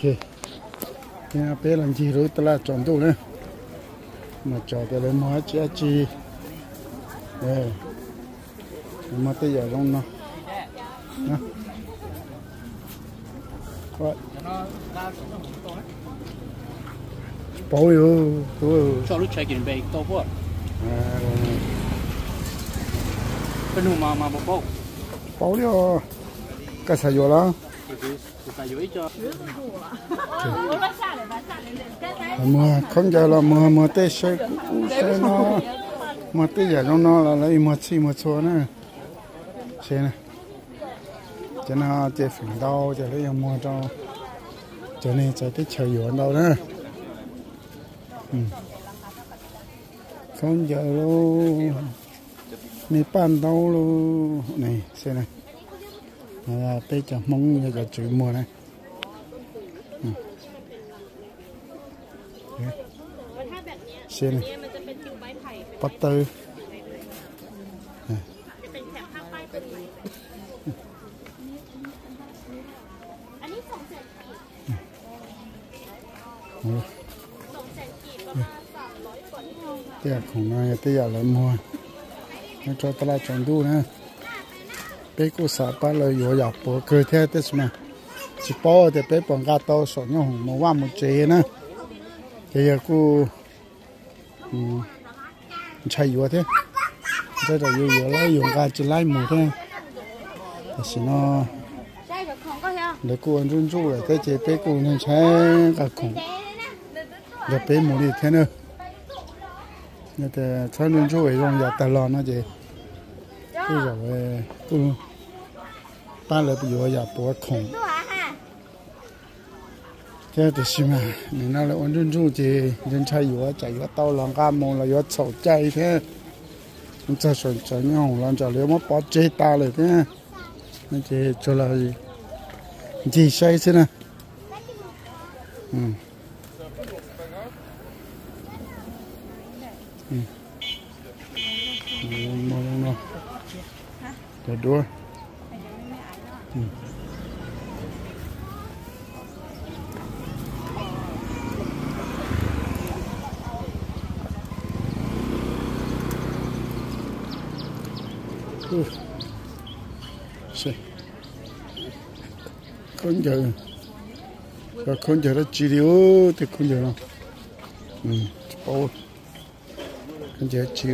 Ok, peb los ncig lub taj laj tsaus ntuj na, mas tso tias lawv muag dab tsi dab tsi, muag tej yam zoo no. Tsis paub li. Paub li os. Koj xav yuav los? Muag khaub ncaws los muag, muag tej saib kub saib no, muag tej yam zoo no los lawv muag txhij muag txhua na. Cov no ces feem ntau ces lawv yuav muag rau cov neeg txawv teb chaws yuav ntau na. Khaub ncaws lauj, me paj ntaub lauj, peb cov Hmoob yog cov tswv muag na. Pob tawb. Tej yam khoom no yog tej yam lawv muag nyob rau taj laj tsaus ntuj na. Peb kuj xav pab lawv yuav yam puav kawg thiab tab sis mas tsis paub tias peb puas nqa tau saum nyooj hoom mus vaj mus tsev na. Ces yog kuj ntshai yuav thiab, ntshai tsam yus yuav laib yus nqa tsis laib mus thiab. Tam sim no lawv kuj ua ntsuj ntsuj lawm thiab ces peb kuj ntshai nqa khoom nrog peb mus li thiab na. Yog tias txhob ntsuj ntsuj zoo yam tag los no ces kuj zaum kuj pab lawv yuav yam puav khoom thiab. Tiam sis mas nim no lawv ua ntsuj ntsuj ces ntshai ntshai yuav tsam yuav tau los nqa mus los yuav txhaum cai thiab. Txog saum tsev nyob hoom los ntsam lawv muab pov tseg tas lawm thiab. No ces tsuas los ncig saib xwb na. Cov duab. Khaub ncaws, khaub ncaws dab tsi li, tej khaub ncaws no tsis paub, khaub ncaws dab tsi.